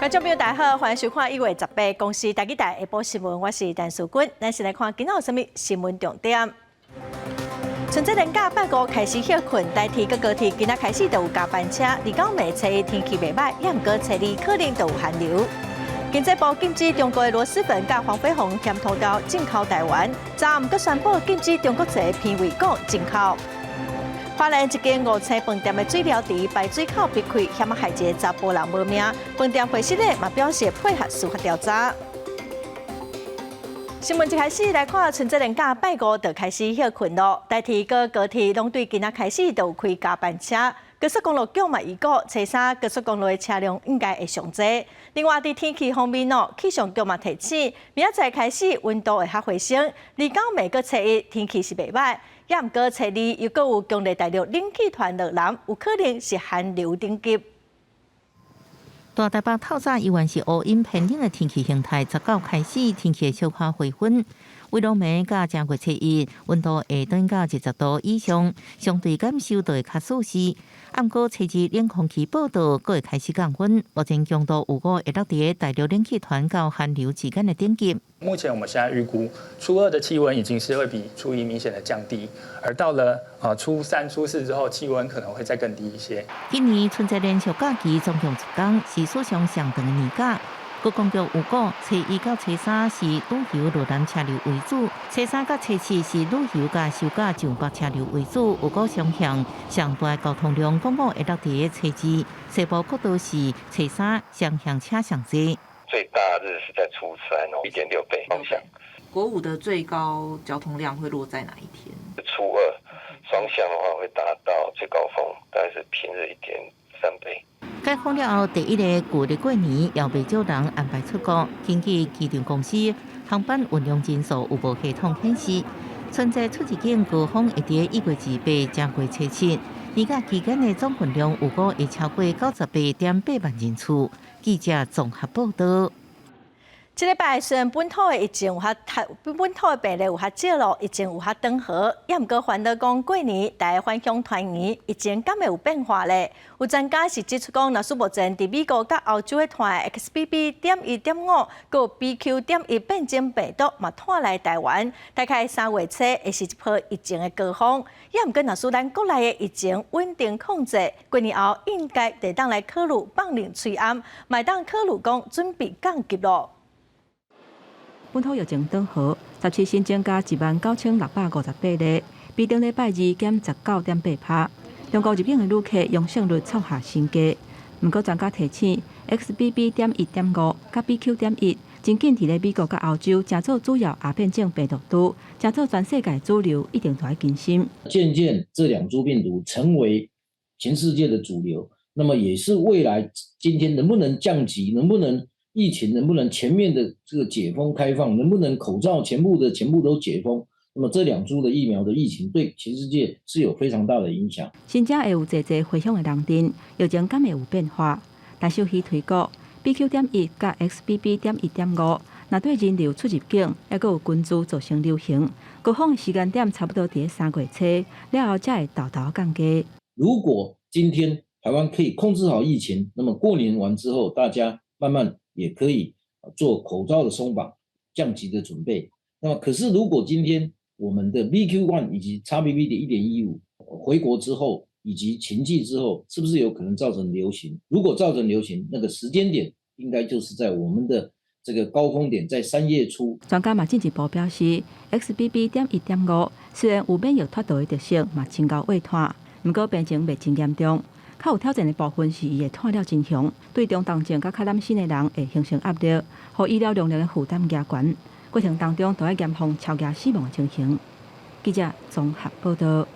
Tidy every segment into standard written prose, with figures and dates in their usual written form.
觀眾朋友大家好，歡迎收看1月18公視台語台下晡新聞，我是陳淑君。咱先來看今仔有啥物新聞重點。春節連假拜五開始歇睏，台鐵佮高鐵今仔開始就有加班車。二九暝初一天氣袂䆀，也毋過初二可能就有寒流。經濟部禁止中國的螺螄粉佮黃飛鴻鹹塗豆進口台灣，昨暗閣宣布禁止中國製皮胃果進口。花蓮一間五星飯店的水療池排水口爆開，險仔害一个查埔人無命。飯店會室咧嘛表示配合司法調查。新聞一開始來看，春節連假拜五就開始歇睏囉。台鐵佮高鐵攏對今仔開始就有開加班車。高速公路局嘛預估，初三高速公路的車輛應該會上濟。另外，佇天氣方面哦，氣象局嘛提醒，明仔載開始溫度會較回升。二九暝閣初一天氣是袂䆀，也毋過初二又閣有強烈大陸冷氣團落南，有可能是寒流等級。大台北透早依然是烏陰偏冷的天氣形態，19開始天氣會小可回溫。微露暝到正月初一，溫度會轉到20度以上，相對感受就會較舒適。毋過初二冷空氣報到，閣會開始降溫。目前強度有五會落佇大陸冷氣團到寒流之間的等級。目前我們現在預估初二的氣溫已經是會比初一明顯的降低，而到了初三、初四之後，氣溫可能會再更低一些。今年春節連續假期總共10天，是史上上長的年假。觀光局預估，初一到初三是旅遊落南車流為主，初三到初四是旅遊佮休假上北車流為主。預估雙向上大交通量，往往會落佇初二，西部國道是初三雙向車上濟。最大日是在初三哦，1.6倍方向。國五的最高交通量會落在哪一天？初二雙向的話會達到最高峰，大概是平日1.3倍。解封了後，第一个舊曆過年也袂少人安排出國。根據機場公司航班運量人數有無系統顯示，春節出入境高峰會佇1月28、正月初七，年假期間的總運量預估會超過98.8萬人次。記者綜合報導。這禮拜雖然本土的疫情有較，本土的病例有較少咯，疫情有較轉好，也毋過煩惱講過年大家返鄉團圓，疫情敢會有變化咧？有專家是指出講，若是目前佇美國佮歐洲的傳 XBB.1.5，閣有 BQ.1變種病毒嘛傳來台灣，大概3月初會是一波疫情的高峰。也毋過若是咱國內的疫情穩定控制，過年後應該會當來考慮放冷喙罨，嘛會當考慮講準備降級囉。本土疫情轉好，17新增加19,658例，比頂禮拜二減19.8%。中國入境的旅客陽性率創下新低。毋過專家提醒，XBB.1.5佮 BQ.1真緊佇咧美國佮歐洲成做主要亞變種病毒株，成做全世界主流，一定著愛謹慎。漸漸這兩株病毒成為全世界的主流，那麼也是未來今天能不能降級，能不能疫情能不能全面的這個解封開放，能不能口罩全部的全部都解封？那麼這兩株的疫苗的疫情對全世界是有非常大的影響。新增會有濟濟回鄉的人陣，疫情敢會有變化？但是彼推估 BQ.1佮 XBB.1.5，若對人流出入境，猶閣有群聚造成流行，高峰的時間點差不多佇3月初，了後才會沓沓降低。如果今天台灣可以控制好疫情，那麼過年完之後，大家慢慢也可以做口罩的鬆綁、降級的準備。那麼，可是如果今天我們的 BQ.1 以及 XBB.1.15回國之後，以及群聚之後，是不是有可能造成流行？如果造成流行，那個時間點應該就是在我們的這個高峰點，在3月初。專家嘛進一步表示，XBB.1.5雖然有免疫脫逃的特性，嘛真𠢕會傳，毋過病情袂真嚴重。較有挑戰的部分是伊會傳了真強，對中重症佮較濫死的人會形成壓力，予醫療容量的負擔加懸。過程當中都愛嚴防超額死亡的情形。記者綜合報導。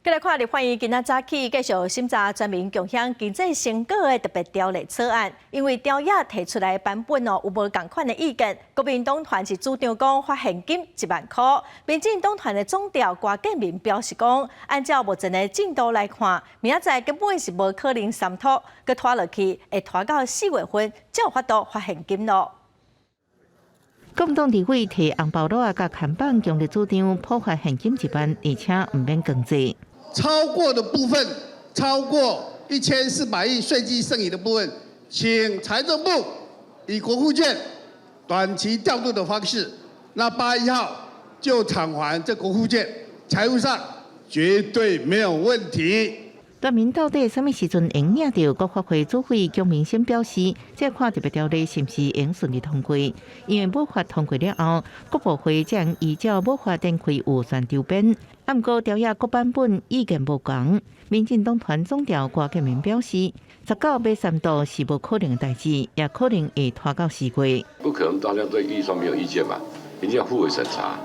繼來看立法院今仔早起繼續審查全民共享經濟成果的特別條例草案，因為朝野提出來的版本哦有無仝款的意見，國民黨團是主張講發現金1萬箍，民進黨團的總召郭建民表示講，按照目前的進度來看，明仔載根本是無可能三讀，閣拖落去會拖到4月份才有法度發現金囉。國民黨立委提紅包袋佮看板，強烈主張普發現金一萬，而且毋免強制。超過的部分，超過1400億稅計剩餘的部分，請財政部以國庫券短期調度的方式，那8月1號就償還這國庫券，財務上絕對沒有問題。國民到底啥物時陣會領著？國發會主委蔣明生表示，這看特別條例是毋是會順利通過？因為母法通過了後，國部會將依照母法展開預算籌編。毋過條約各版本意見無仝。民進黨團總召郭建明表示，19買3都是無可能的代誌，也可能會拖到4月。不可能大家對預算沒有意見嘛？一定要互為審查，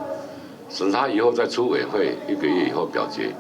審查以後再出委會，一個月以後表決。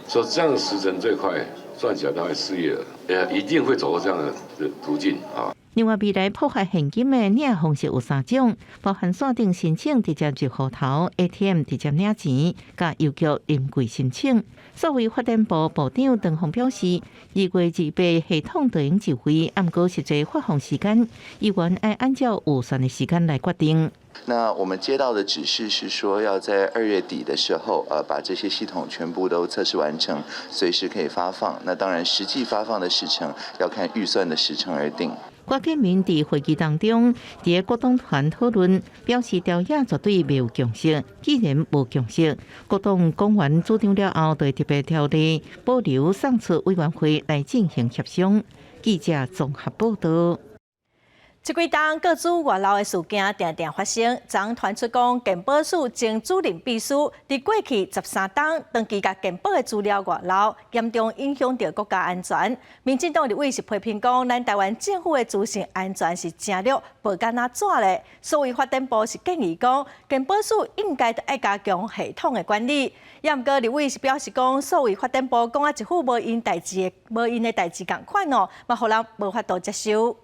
所以這樣時程最快，算起來大概4月了，一定會走到這樣的途徑啊。另外，未來普發現金的領方式有三種，包含線頂申請直接入戶頭、ATM 直接領錢，佮郵局臨櫃申請。數位發展部部長鄧鋒表示，2月28系統就用就位，毋過實際發放時間，依然愛按照預算的時間來決定。那我們接到的指示是說，要在2月底的時候，把這些系統全部都測試完成，隨時可以發放。那當然，實際發放的時程要看預算的時程而定。郭建明佇會議當中，佇國黨團討論，表示條約絕對未有共識。既然無共識，各黨講完主張了後，對特別條例保留送出委員會來進行協商。記者綜合報道。這幾冬個資外漏的事件定定發生，昨傳出講，健保署前主任秘書佇過去13冬長期共健保的資料外漏，嚴重影響著國家安全。民進黨立委是批評講，咱台灣政府的資訊安全是誠弱，無敢若紙咧。所以發展部是建議講，健保署應該愛加強系統的管理。也毋過立委是表示講，數位發展部講啊一副無𪜶代誌的無𪜶的代誌仝款哦，嘛予人無法度接受。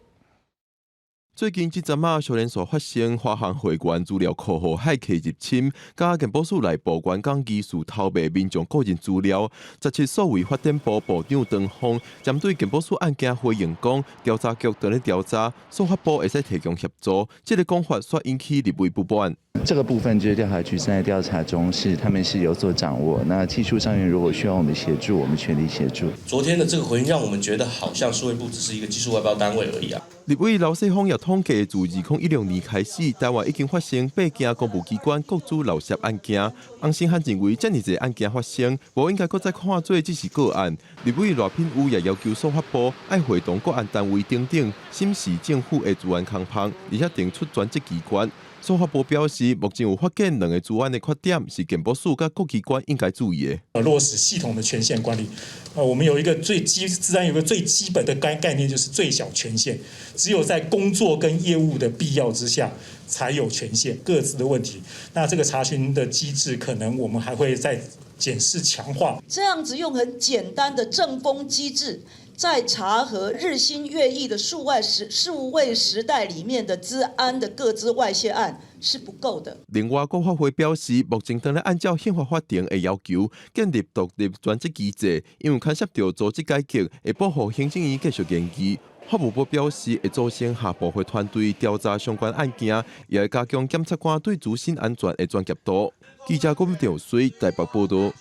最近這陣仔，小連續發生華航會員資料庫予駭客入侵，佮健保署內部員工疑似偷賣民眾個人資料。17數位發展部部長張鋒針對健保署案件回應講，調查局正咧調查，數發部會使提供協助。這个講法煞引起立委不滿。這個部分就是調查局正在調查中，是他們是有所掌握。那技術上面如果需要我們協助，我們全力協助。昨天的這個回應讓我們覺得好像數位部只是一個技術外包單位而已啊。立委劉世鋒也統計，自2016年開始，台灣已經發生八件公務機關個資漏洩案件。洪申翰認為，遮爾濟案件發生，無應該閣再看做只是個案。立委賴品妤也要求數發部愛會同國安單位等等審視政府的資安空縫，而且定出專責機關。數發部表示，目前有發現兩个資安的缺點，是健保署佮各機關應該注意的。落實系統的權限管理，我們有一個最基，資安有個最基本的概念，就是最小權限，只有在工作跟業務的必要之下，才有權限。個資的問題，那這個查詢的機制，可能我們還會再檢視強化。這樣子用很簡單的政風機制，在查核日新月異的數位時代裡面的資安的個資外洩案是不夠的。另外，國發會表示，目前正咧按照憲法法定的要求，建立獨立專責機制，因為牽涉著組織改革，會報予行政院繼續研議。法務部表示，會組成跨部會團隊調查相關案件，也會加強檢察官對資訊安全的專業度。記者郭兆水台北報導。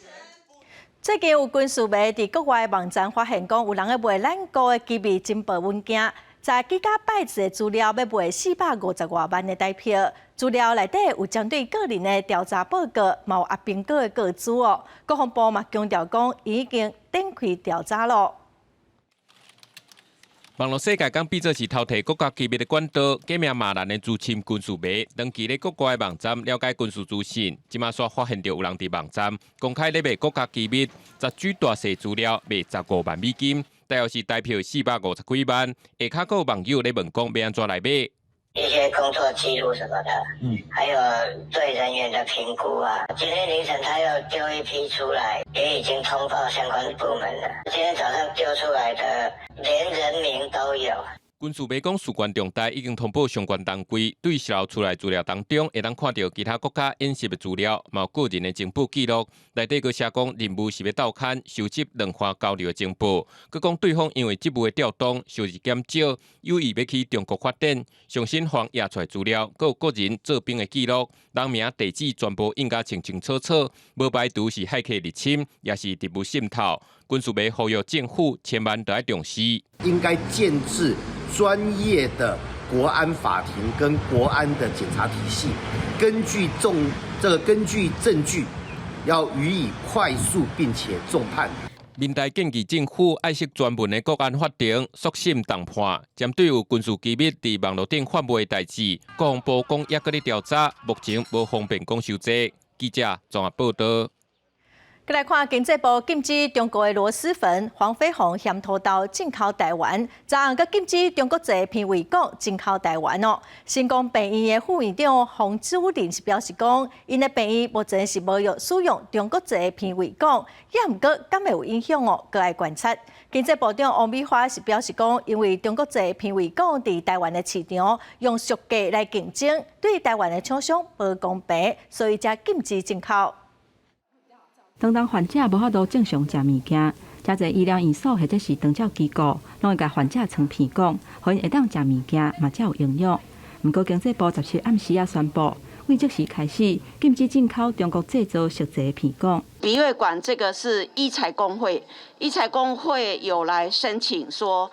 最近有軍事迷佇國外網站發現，講有人咧賣咱國的機密情報文件，在幾家拜字的資料欲賣450外萬的台票。資料內底有針對個人的調查報告，嘛有阿兵哥的個資哦。國防部嘛強調講，已經展開調查囉。網路世界講變做是偷提國家機密的管道，假名馬蘭的資深軍事迷，長期咧國外網站了解軍事資訊，這馬煞發現著有人佇網站公開咧賣國家機密，十舉大細資料賣15萬美金，大約是台票450幾萬。下跤閣有網友咧問講欲按怎來買？一些工作記錄什麼的，還有對人員的評估啊。今天凌晨他又丟一批出來，也已經通報相關部門了。今天早上丟出來的，連人名都有。軍事迷講事關重大，已經通報相關單位，對洩露出來資料當中，會當看著其他國家演習的資料，嘛有個人的情報記錄。內底閣寫講任務是欲鬥勘收集兩岸交流的情報。閣講對方因為職務的調動，收入減少，有意欲去中國發展，上新方掖出來資料，閣有個人做兵的記錄，人名、地址全部印甲清清楚楚，無排除是駭客入侵，抑是職務滲透。軍事迷呼籲政府千萬著愛重視，應該建置專業的國安法庭跟國安的檢察體系，根據重這個根據證據，要予以快速並且重判。民代建議政府愛設專門的國安法庭，速審重判。針對有軍事機密佇網路頂販賣的代誌，國防部講猶閣咧調查，目前無方便講傷濟。記者綜合報道。閣來看經濟部禁止中國的螺螄粉、黃飛鴻鹹土豆進口台灣，昨暗閣禁止中國製鼻胃管進口台灣哦。成功病院的副院長洪主任是表示講，𪜶的病院目前是無欲使用中國製鼻胃管，也毋過敢會有影響哦，閣愛觀察。經濟部長王美花是表示講，因為中國製鼻胃管佇台灣的市場用俗價來競爭，對台灣的廠商無公平，所以才禁止進口。當當患者無法度正常食物件，誠濟醫療院所或者是長照機構，攏會共患者裝鼻管，予𪜶會當食物件，嘛才有營養。毋過經濟部17暗時仔宣布，對這時開始禁止進口中國製造熟製鼻管。鼻胃管這個是醫材公會，醫材公會有來申請說，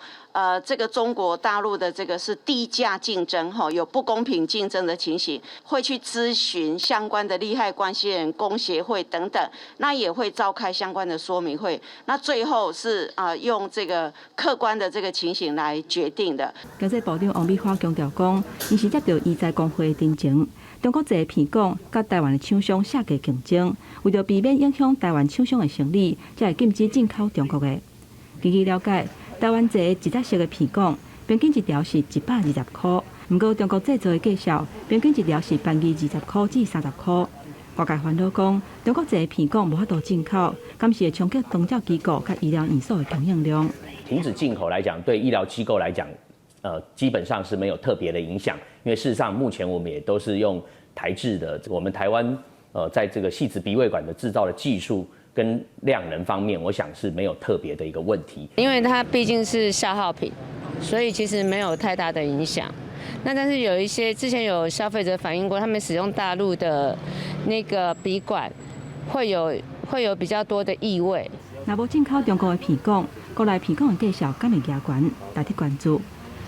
這個中國大陸的這個是低價競爭，哈，有不公平競爭的情形，會去諮詢相關的利害關係人、工協會等等，那也會召開相關的說明會，那最後是啊，用這個客觀的這個情形來決定的。經濟部長王美花強調講，𪜶是接到醫材公會的陳情，中國製鼻管佮台灣的廠商下價競爭，為著避免影響台灣廠商的生意，才會禁止進口中國的。根據了解，台灣製一節式的鼻管，平均一條是120箍，毋過中國製造的價數，平均一條是便宜20箍至30箍。外界煩惱講，中國製鼻管無法度進口，敢是會衝擊長照機構佮醫療院所的供應量。停止進口來講，對醫療機構來講，基本上是沒有特別的影響，因為事實上目前我們也都是用台製的，我們台灣在這個細子鼻胃管的製造的技術跟量能方面，我想是沒有特別的一個問題。因為它畢竟是消耗品，所以其實沒有太大的影響。那但是有一些之前有消費者反映過，他們使用大陸的那個鼻管，會有比較多的異味。若無進口中國的鼻管，國內鼻管的價數敢會加懸，值得關注。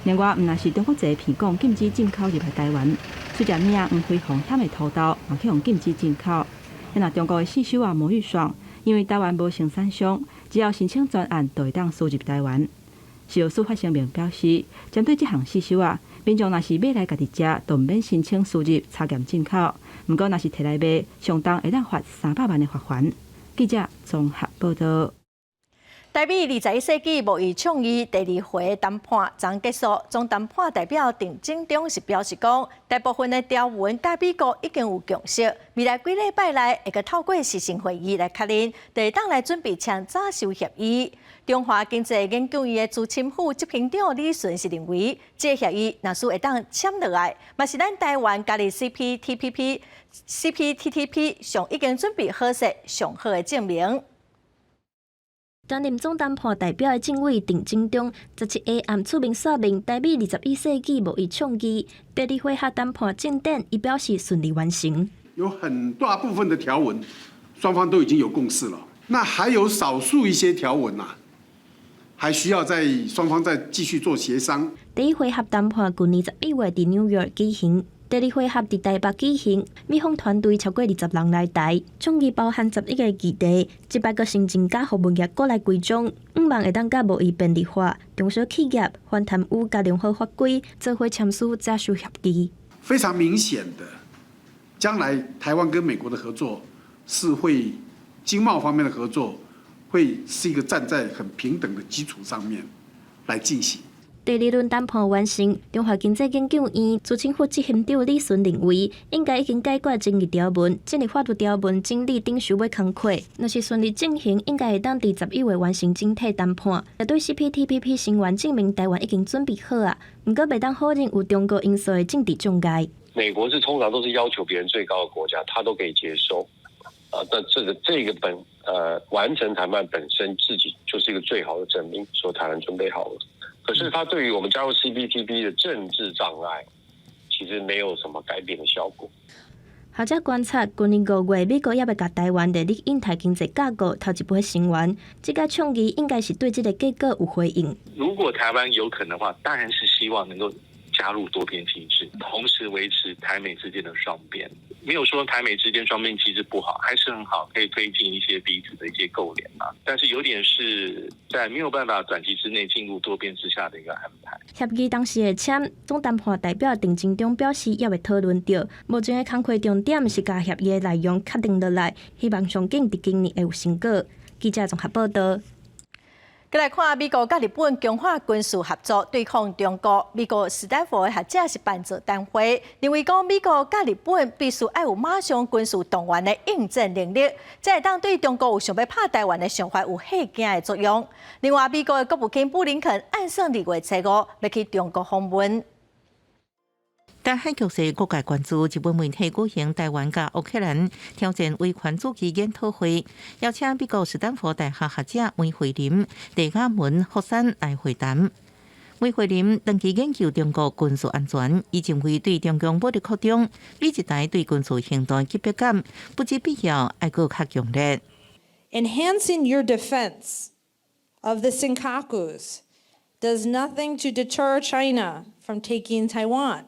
另外，毋但是中國製鼻管禁止進口入來台灣，出食物仔黃飛鴻鹹的土豆嘛去予禁止進口。若中國的四手仔魔芋爽，因為台灣無生產商，只要申請專案就會當輸入台灣。食藥署發聲明表示，針對這項四手仔，民眾若是買來家己食，就毋免申請輸入查驗進口。毋過，若是提來賣，上重會當罰300萬的罰鍰。記者綜合報道。台美21世紀貿易倡議第二回談判昨結束，總談判代表鄭振中是表示講，大部分的條文佮美國已經有共識，未來幾禮拜內會閣透過視訊會議來確認，就會當來準備簽早收協議。中華經濟研究院的資深副執行長李順是認為，這個協議若是會當簽落來，嘛是咱台灣加入 CPTPP、CPTPP 上已經準備好勢上好的證明。擔任總談判代表的政委鄭振中，17日暗出面說明台美21世紀貿易倡議第二回合談判進展，伊表示順利完成。有很大部分的條文，雙方都已經有共識了。那還有少數一些條文啊，還需要在雙方再繼續做協商。第一回合談判舊年11月佇紐約舉行。第二回合佇台北舉行，美方團隊超過20人來台，倡議包含11個議題，這擺閣新增加服務業國內規章，向望會當佮貿易便利化、中小企業、反貪污佮良好法規，做伙簽署早收協議。非常明顯的，將來台灣跟美國的合作是會經貿方面的合作，會是一個站在很平等的基礎上面來進行。第二輪談判完成，中華經濟研究院資深副執行長李順認為，應該已經解決爭議條文，進入法律條文整理等收尾工課。若是順利進行，應該會當佇11月完成整體談判。也對 CPTPP 成員證明台灣已經準備好啊，毋過袂當否認有中國因素的政治障礙。美國是通常都是要求別人最高的國家，他都可以接受。啊，那這個完成談判本身自己就是一個最好的證明，說台灣準備好了。可是他對於我們加入 CPTPP 的政治障礙，其實沒有什麼改變的效果。學者觀察，舊年5月，美國猶未共台灣列入印太經濟架構頭一批成員，這個倡議應該是對這個結果有回應。如果台灣有可能的話，當然是希望能夠加入多邊機制，同時維持台美之間的雙邊。沒有說台美之間雙邊機制不好，還是很好，可以推進一些彼此的一些勾連嘛。但是有點是在沒有辦法短期之內進入多邊之下的一個安排。協議當時會簽，總談判代表鄭精中表示，猶未討論著。目前的工課重點是共協議的內容確定落來，希望上緊佇今年會有成果。記者綜合報道。閣來看美國佮日本強化軍事合作對抗中國。美國史丹佛的學者是辦座談會，認為講美國佮日本必須愛有馬上軍事動員的應戰能力，才會當對中國有想欲拍台灣的想法有嚇驚的作用。另外，美國的國務卿布林肯按算2月初5欲去中國訪問。台海局勢各界關注，日本媒體舉行台灣佮烏克蘭挑戰維權主題研討會，邀請美國史丹佛大學學者梅惠琳、地亞文、福山來會談。梅惠琳長期研究中國軍事安全，伊認為對中共武力擴張，美日台對軍事行動級別感，不只必要，愛閣較強烈。 Enhancing your defense of the Senkakus does nothing to deter China from taking Taiwan.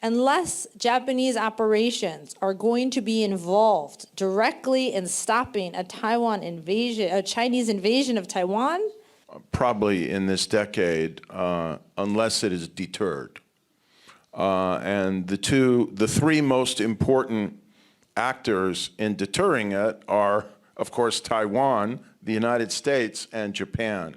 Unless Japanese operations are going to be involved directly in stopping a Taiwan invasion, a Chinese invasion of Taiwan. Probably in this decade, unless it is deterred. And the three most important actors in deterring it are, of course, Taiwan, the United States, and Japan.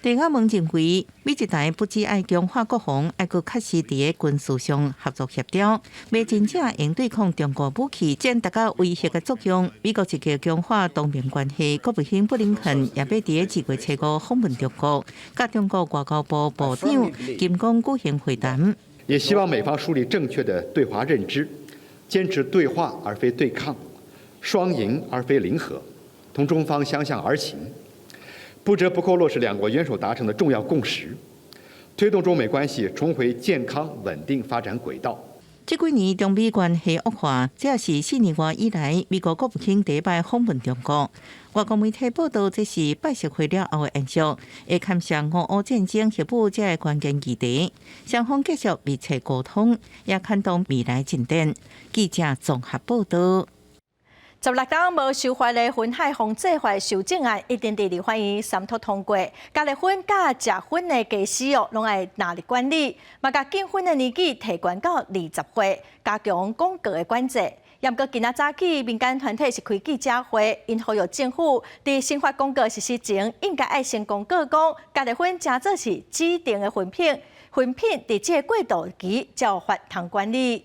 地亞文認為，美日台不只愛強化國防，愛閣確實佇个軍事上合作協調，欲真正用對抗中國武器，才達到威嚇的作用。美國積極強化同盟關係，國務卿布林肯也欲佇個2月初5訪問中國，佮中國外交部部長秦剛舉行會談。也希望美方樹立正確的對華認知，堅持對話而非對抗，雙贏而非零和，同中方相向而行。不折不扣落實兩國元首達成的重要共識，推動中美關係重回健康穩定發展軌道。這幾年中美關係惡化，這是4年外以來美國國務卿第一擺訪問中國。外國媒體報道，這是拜習會了後的延續，會牽涉俄烏戰爭、核武這个關鍵議題。雙方繼續密切溝通，也牽動未來進展。記者綜合報道。16冬無修法的薰害防制法修正案，已經佇立法院三讀通過。加熱薰佮食薰的家私哦，攏愛納入管理，嘛共禁薰的年紀提懸到20歲，加強廣告的管制。毋過今仔早起，民間團體是開記者會，𪜶呼籲政府佇新法公告實施前，應該愛先公告講，加熱薰誠做是指定的薰品，薰品佇這個過渡期才有法通管理。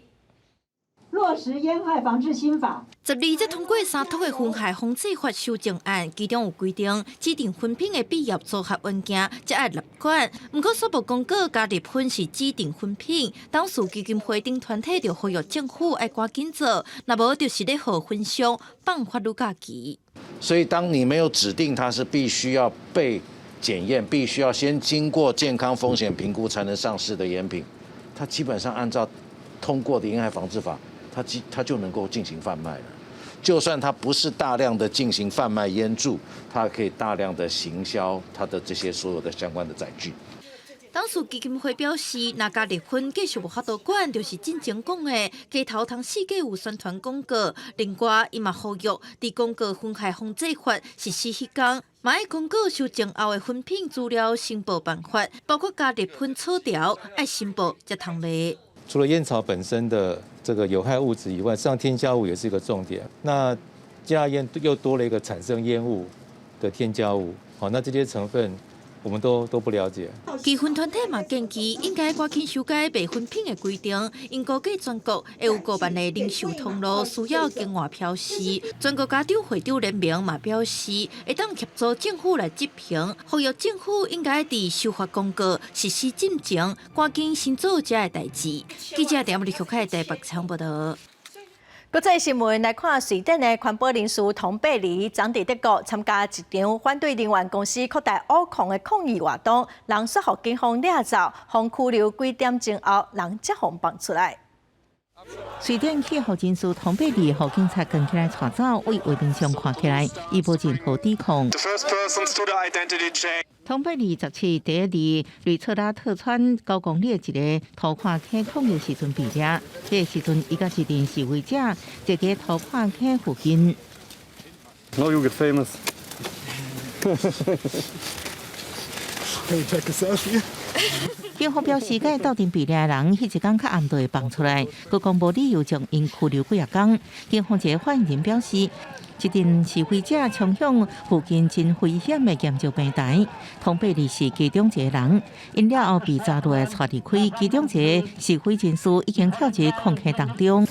落實煙害防治新法。12才通過三讀的薰害防制法修正案，其中有規定，指定薰品的必要組合文件才愛納管。毋過，煞無公告加熱薰是指定薰品，董事基金會等團體就呼籲政府愛趕緊做，若無就是咧予薰商放法律假期。所以，當你沒有指定它是必須要被檢驗、必須要先經過健康風險評估才能上市的煙品，它基本上按照通過的煙害防治法。它就能夠進行販賣了，就算它不是大量的進行販賣煙柱，它可以大量的行銷它的這些所有的相關的載具。董事基金會表示，若加熱薰繼續無法度管，就是進前講的，街頭通四界有宣傳廣告。另外，伊嘛呼籲，佇公告薰害防制法實施彼工，嘛愛公告修正後的薰品資料申報辦法，包括加熱薰草條愛申報才通賣。除了煙草本身的這個有害物質以外，實際上添加物也是一個重點。那加熱煙又多了一個產生煙霧的添加物，好，那這些成分我們都不了解。基薰團體嘛建議，應該趕緊修改賣薰品的規定，𪜶估計全國會有5萬個零售通路需要更換標示。全國家長會長聯盟嘛表示，會當協助政府來執行，呼籲政府應該佇修法公告實施進前，趕緊先做這个代誌。記者鄭立曲開台北採訪報道。國際新聞來看，瑞典的環保人士唐貝尼昨佇德國參加一場反對能源公司擴大挖礦的抗議活動，人煞予警方掠走，予拘留幾點鐘後，人才予放出來。瑞典氣候人士湯貝利予警察關起來帶走，對畫面上看起來，伊無任何抵抗。湯貝利17第一佇雷策拉特川9公里的一个塗炭坑抗議時陣被掠，這个時陣伊佮一陣示威者坐佇塗炭坑附近。 Now you get famous. Can we take a selfie? 警方表示，佮伊鬥陣被掠的人，彼一工較暗就會放出來，閣講無理由將𪜶拘留幾仔工。警方一个發言人表示，這陣示威者衝向附近真危險的岩石平台，湯貝利是其中一个人，𪜶了後被抓落來帶離開，其中一个示威人士已經跳入礦坑當中。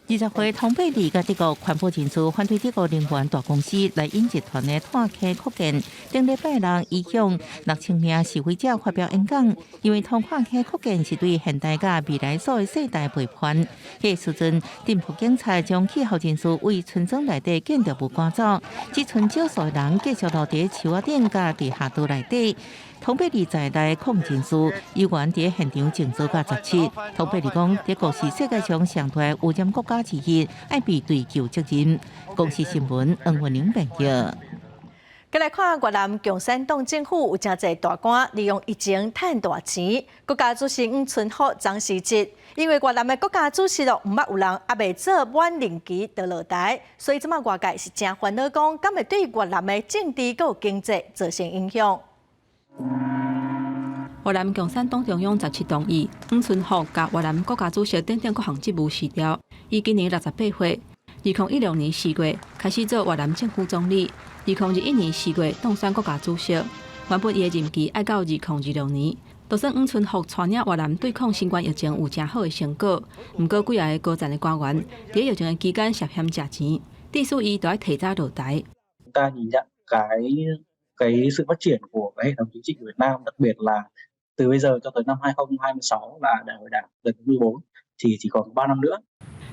20歲湯貝利佮德國環保人士反對德國能源大公司萊茵集團的炭坑擴建。頂禮拜六，伊向6000名示威者發表演講，因為塗炭坑擴建是對現代佮未來所有世代背叛。彼個時陣，鎮暴警察將氣候人士對村莊內底建築物趕走，只賰少數的人繼續留佇樹仔頂佮地下道內底。湯貝利在內抗議人士猶原佇現場靜坐到17。湯貝利講，德國是世界上上大污染國家之一，愛被追究責任。公視新聞黃文玲編譯。過來看越南共產黨政府有誠濟大官利用疫情趁大錢。國家主席黃春福昨辭職，因為越南的國家主席咯，毋捌有人猶未做滿任期就落台，所以這擺外界是誠煩惱，講敢會對越南的政治佮經濟造成影響。越南共產黨中央17同意黃春福共越南國家主席等等各項職務辭掉。伊今年68歲，2016年4月開始做越南政府總理，2021年4月當選國家主席。原本伊的任期愛到2026年，就算黃春福帶領越南對抗新冠疫情有誠好的成果，毋過幾个高層的官員佇疫情的期間涉嫌食錢，致使伊著愛提早落台。 Ta nhìn nhận cái sự phát triển của cái hệ thống chính trị của Việt Nam, đặc biệt là từ bây giờ cho tới năm 2026 là Đại hội Đảng lần thứ 14 thì chỉ còn 3 năm nữa.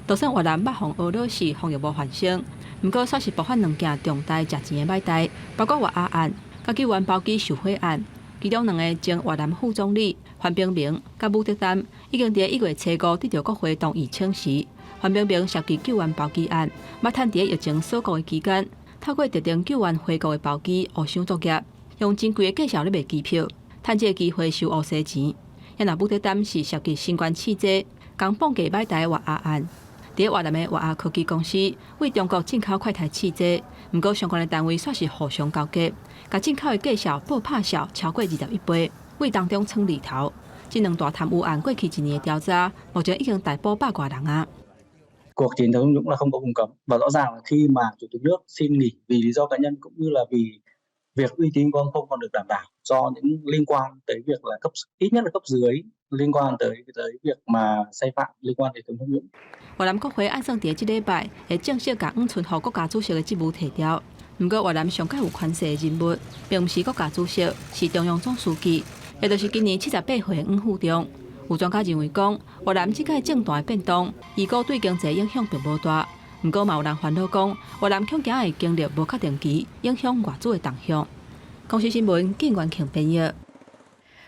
就算越南捌予俄羅斯防疫無發生，毋過煞是爆發兩件重大食錢的歹代，包括月仔案、佮救援包機受火案。其中兩个前越南副總理范冰冰佮武德丹已經佇1月初5得著國會同意請辭。范冰冰涉及救援包機案，捌趁佇疫情鎖國的期間，透過特定救援回國的包機烏箱作業，用真貴的價數咧賣機票，趁這个機會收烏西錢。也若武德丹是涉及新冠試劑，共綁架擺台月仔案。佇越南的越亞科技公司對中國進口快篩試劑，毋過相關的單位煞是互相勾結，共進口的價數報拍數超過21倍，對當中藏利頭。這兩大貪污案過去一年的調查，目前已經逮捕百外人啊。 Cuộc chiến chống tham nhũng là không có vùng cấm và rõ ràng là khi mà chủ tịch nước xin nghỉ vì lý do cá nhân cũng như là vì việc uy tín của ông không còn được đảm bảo do những liên quan tới việc là cấp ít nhất là cấp dưới liên quan tới tới việc mà sai phạm liên quan đến chống tham nhũng. 越南國會按算佇這禮拜會正式共黃春福國家主席的職務提掉。毋過越南上蓋有權勢的人物，並毋是國家主席，是中央總書記，也就是今年78歲的黃富中。有專家認為講，越南這屆政壇的變動，預估對經濟影響並無大。毋過嘛有人煩惱講，越南恐驚會經歷無確定期，影響外資的動向。公視新聞，靳元慶編譯。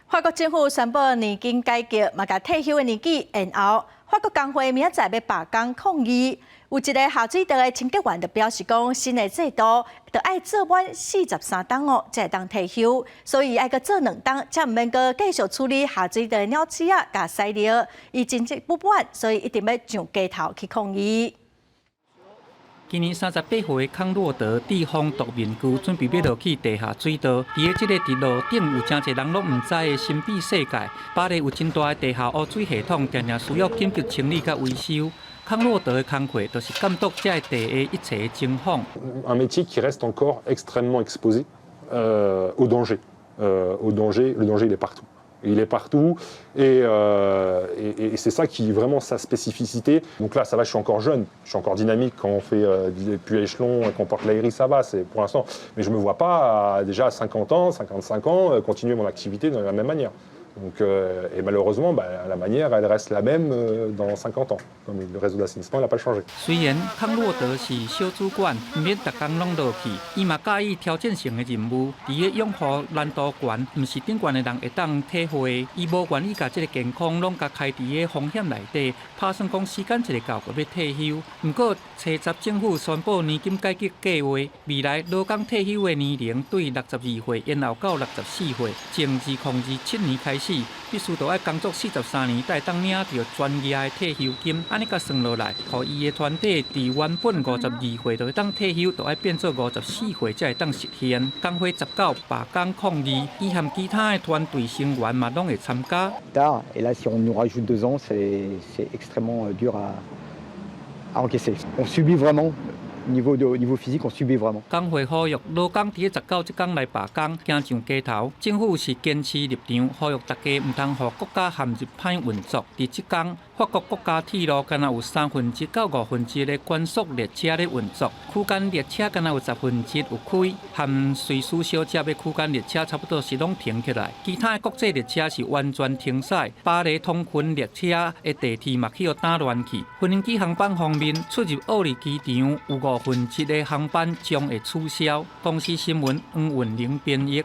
法國政府宣布年金改革，嘛共退休的年紀延後。法國工會明仔載欲罷工抗議。有一个下水道的清潔員就表示講，新的制度著愛做滿43冬哦，才會當退休，所以愛閣做2冬，才毋免閣繼續處理下水道的鳥鼠仔佮屎尿。伊真正不滿，所以一定欲上街頭去抗議。今年38歲的康洛德戴防毒面具，準備欲落去地下水道。佇咧這个佇路頂有誠濟人攏毋知的神秘世界，巴黎有真大的地下污水系統，定定需要緊急清理佮維修。康洛德的工課就是監督這个地下一切的情況。 Un métier qui reste encore extrêmement exposé au danger. Au danger, le danger il est partout. Il est partout et c'est ça qui est vraiment sa spécificité. Donc là, ça va, je suis encore jeune, je suis encore dynamique quand on fait des échelon, qu'on porte l'ARI, ça va, c'est pour l'instant. Mais je ne me vois pas déjà à 50 ans, 55 ans, continuer mon activité de la même manière. Donc, et malheureusement, bah, la manière, elle reste la même dans 50 ans. Comme le réseau d'assainissement n'a pas changé. 雖然康洛德是小主管，毋免逐工攏落去，伊嘛佮意挑戰性的任務。佇咧養護難度懸，毋是頂懸的人會當體會。伊無願意共這个健康攏共開佇咧風險內底，拍算講時間一个到就欲退休。毋過，初十政府宣布年金改革計劃，未來勞工退休的年齡對62歲延後到64歲，從2027年開始，必須著愛工作43年，才會當領著全額的退休金。按呢共算落來，予伊的團隊佇原本52歲就會當退休，著愛變做54歲才會當實現。工會19罷工抗議，伊和其他的團隊成員嘛攏會參加。 Tard, et là, si on nous rajoute 2 ans, c'est extrêmement dur à encaisser. On subit vraiment, au niveau physique, on subit vraiment. 工會呼籲勞工佇咧十九這工來罷工，行上街頭。政府是堅持立場，呼籲大家毋通予國家陷入歹運作。佇這工，法國國家鐵路干焦有三分之一到五分之一的高速列車咧運作，區間列車干焦有一十分之一有開，和瑞士相接的區間列車差不多是攏停起來。其他的國際列車是完全停駛。巴黎通勤列車的地鐵嘛去予打亂去。飛機航班方面，出入奧利機場有五分之一的航班將會取消。公視新聞黃雲玲編譯。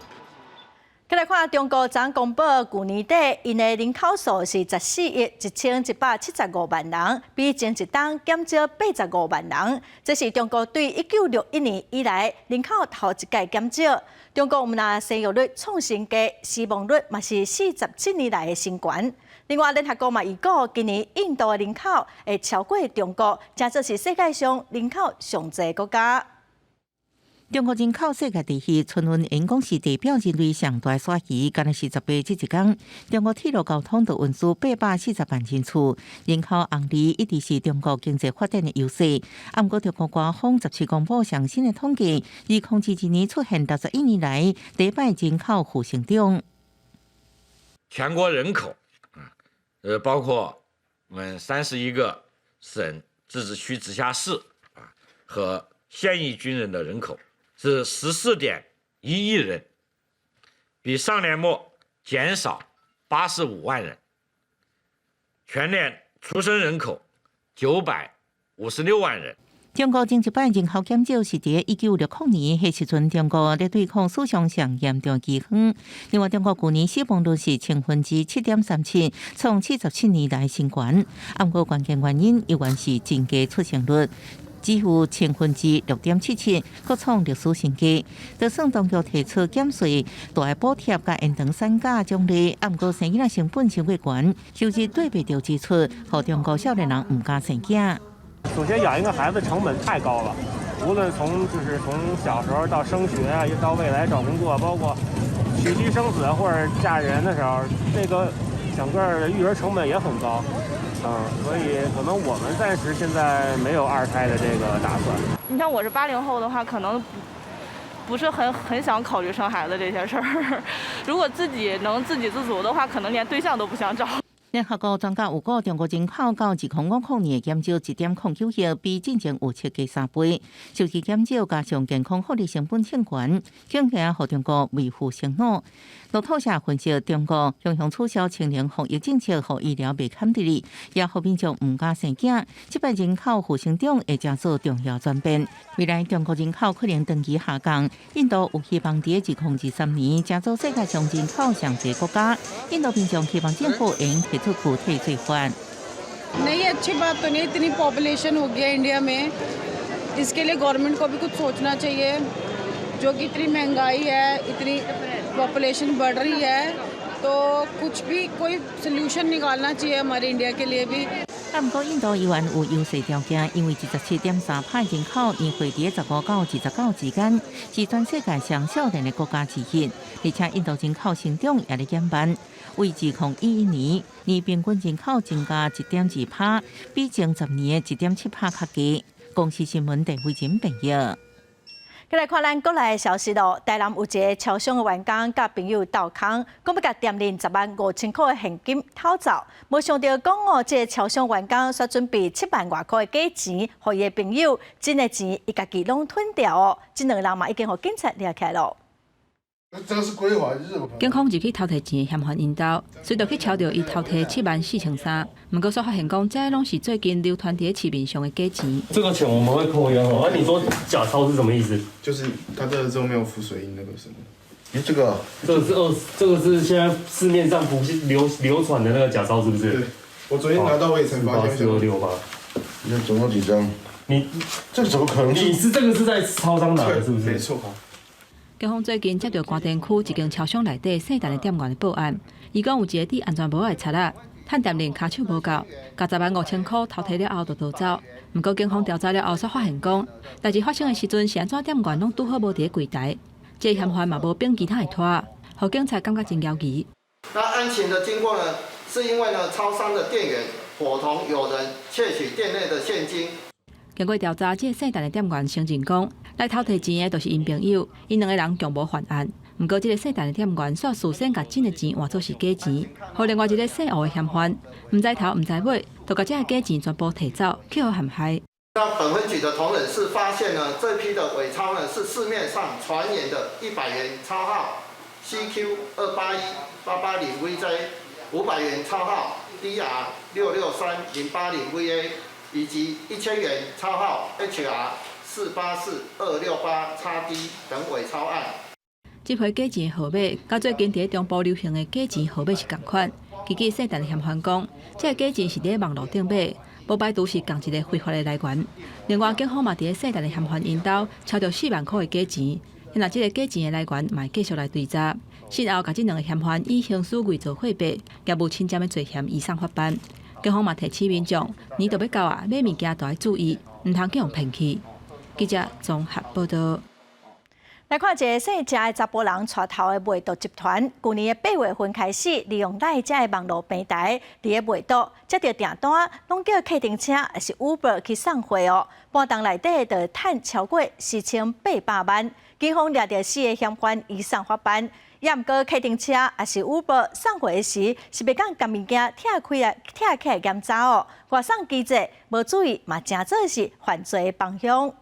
再來看中國昨公布，舊年底𪜶的人口數是14億1175萬人，比前一冬減少85萬人。這是中國對1961年以來人口頭一擺減少。中國毋但生育率創新低，死亡率嘛是47年來的新高。另外，聯合國嘛預估，今年印度的人口會超過中國，成做是世界上人口上濟國家。中國人口世界第一，春運因講是代表人類上大徙期，敢若是18這一工，中國鐵路交通就運輸840萬人次，人口紅利一直是中國經濟發展的優勢。毋過中國官方17公布上新的統計，2022年出現61年來第一擺人口負成長。全國人口啊，包括我們31個省、自治區、直轄市啊和現役軍人的人口，是14.1億人，比上年末減少85萬人。全年出生人口956萬人。中國前一擺人口減少是佇1960年，彼時陣中國咧對抗史上上嚴重饑荒。另外，中國舊年死亡率是7.37%，創77年來新高。毋過關鍵原因依然是增加出生率。只有6.77%，閣創歷史新低。就算當局提出減稅、大補貼佮延長產假獎勵，毋過生囡仔成本傷過懸，收入對袂著支出，予中國少年人毋敢生囝。首先養一個孩子成本太高了，無論從就是從小時候到升學啊，到未來找工作，包括娶妻生子或者嫁人的時候，這個整個育兒成本也很高。所以可能我們暫時現在沒有二胎的這個打算。你像我是80後的話，可能不是很想考慮生孩子這些事兒。如果自己能自給自足的話，可能連對象都不想找。聯合國專家預估，中國人口到2050年會減少1.09億，比進前預測加3倍。數字減少加上健康福利成本升懸，恐驚予中國未負承諾。路透社分析，中國強行取消清零防疫政策，予醫療袂堪得力，也予民眾毋敢生囝。這擺人口負成長會成做重要轉變。未來中國人口可能長期下降，印度有希望佇2023年成做世界上人口上濟國家。印度民眾希望政府會提出具體做法。 नहीं अच्छी बात तो नहीं, इतनी पॉपुलेशन हो गया इंडिया में, इसके लिए गवर्नमेंट को भी कुछ सोचना चाहिए। जो कि इतनी महंगाई है, इतनी पॉपुलेशन बढ़ रही है, तो कुछ भी कोई सोल्यूशन निकालना चाहिए हमारे इंडिया के लिए भी。毋過印度依然有優勢條件，因為27.3%人口年歲佇15到29之間，是全世界上少年的國家之一。而且印度人口成長也咧減慢，為2011年年平均人口增加1.2%，比前10年的1.7%較低。公視新聞鄧慧珍編譯。再來看咱國內的消息咯，台南有一个超商的員工佮朋友鬥空，講欲共店內10萬5千箍的現金偷走，無想著講哦，這个超商員工煞準備7萬外箍的假錢，予伊的朋友，真的錢伊家己攏吞掉哦，這兩个人嘛已經予警察掠起來囉。這個是規劃，警方入去偷提錢的嫌犯𪜶兜，隨著去抄著伊偷提7万4300。毋過，煞發現講，這攏是最近流傳佇咧市面上的假錢。這個錢我們會扣押哦。啊，你說假鈔是什麼意思？就是他這個之後沒有浮水印那個什麼？欸，這個，這個是二，這個是現在市面上不是流傳的那個假鈔，是不是？對，我昨天拿到我也才發現。4、2、6、8。你總共幾張？你這個怎麼可能？你是這個是在超商拿的，是不是？沒錯。警方最近接著官田區一間超商內底姓陳的店員的報案，伊講有一個戴安全帽的賊仔，趁店員跤手無夠，共10萬5千箍偷提了後就逃走。毋過警方調查了後，煞發現講，代誌發生的時陣是按怎店員攏拄好無佇咧櫃台，這個嫌犯嘛無反其他的拖，予警察感覺真猶疑。那案情的經過呢，是因為呢，超商的店員夥同有人竊取店內的現金。經過調查，這個姓陳的店員承認講，來偷提錢的就是𪜶朋友，𪜶兩個人共謀犯案。毋過，這個姓陳的店員煞事先共真的錢換做是假錢，予另外一個姓吳的嫌犯，毋知頭毋知尾，就共這个假錢全部提走，去予陷害。那本分局的同仁是發現呢，這批的偽鈔呢是市面上傳言的100元鈔號 CQ 281880 VJ，500元鈔號 DR 663080 VA，以及1000元鈔號 HR 484268 XD 等偽鈔案。這批假錢號碼，佮最近佇咧中部流行的假錢號碼是仝款。根據姓陳的嫌犯講，這个假錢是佇咧網路頂買，無排除是仝一个非法的來源。另外，警方嘛佇咧姓陳的嫌犯𪜶兜抄著4萬箍的假錢，若這个假錢的來源嘛會繼續來追查。事後，共這兩个嫌犯以刑事偽造貨幣、業務侵佔的罪嫌移送法辦。警方嘛提醒民眾，年就欲到啊，買物件都愛注意，毋通去予騙去。記者綜合報道。來看一个姓鄭的查埔人帶頭的賣毒集團，舊年的8月份開始，利用 LINE 這个網路平台，佇咧賣毒，接著訂單，攏叫計程車抑是 Uber 去送貨哦。半冬內底就趁超過4800萬。警方掠著四个嫌犯移送法辦。也毋過計程車抑是 Uber 送貨時，是袂當共物件拆開來拆起來檢查哦。外送機制無注意，嘛成做是犯罪的幫兇。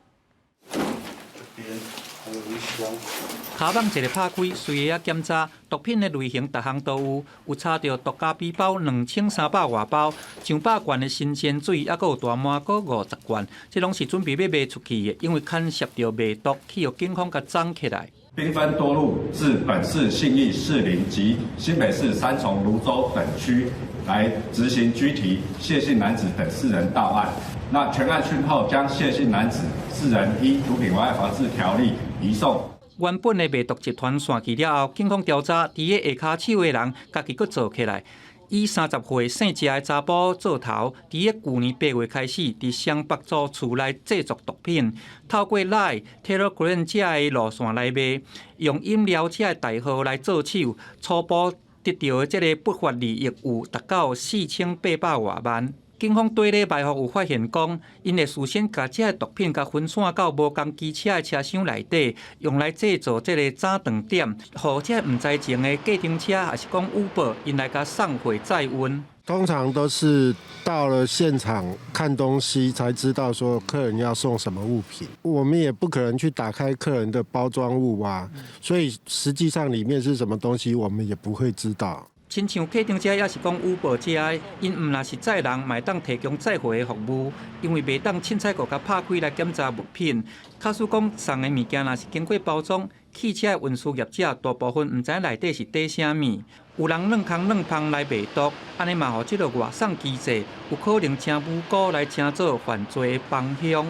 跤蠓一个拍開，隨下仔檢查毒品的類型，逐項都有，有查著毒咖啡包2300外包，上百罐的新鮮水，抑閣有大麻果50罐，這攏是準備欲賣出去的，因為牽涉著賣毒，去予警方共摠起來。兵分多路至本市信義、士林及新北市三重、蘆洲等區來執行拘提謝姓男子等四人到案。那全案訊後，將謝姓男子四人依毒品危害防治條例移送。原本的賣毒集團散去了後，警方調查，佇咧下跤手的人，家己閣做起來，以30歲姓謝的查埔做頭，佇咧舊年8月開始，佇雙北租厝內製作毒品，透過 Line、Telegram 這个路線來賣，用飲料這个代號來做手，初步得著的這个不法利益有達到4800外萬。警方綴咧埋伏有發現，講𪜶會事先共這个毒品共分散到無仝機車的車廂內底，用來製造這个早頓點，予這毋知情的計程車，抑是講 Uber，𪜶來共送貨載運。通常都是到了現場看東西，才知道說客人要送什麼物品。我們也不可能去打開客人的包裝物啊，所以實際上裡面是什麼東西，我們也不會知道。親像計程車，抑是講 Uber 這个，𪜶毋若是載人，嘛會當提供載貨的服務，因為袂當凊彩閣共拍開來檢查物品。假使講送的物件若是經過包裝，汽車的運輸業者大部分毋知內底是佇啥物。有人軟空軟芳來賣毒，按呢嘛予這个外送機制有可能誠無辜來成做犯罪的幫兇。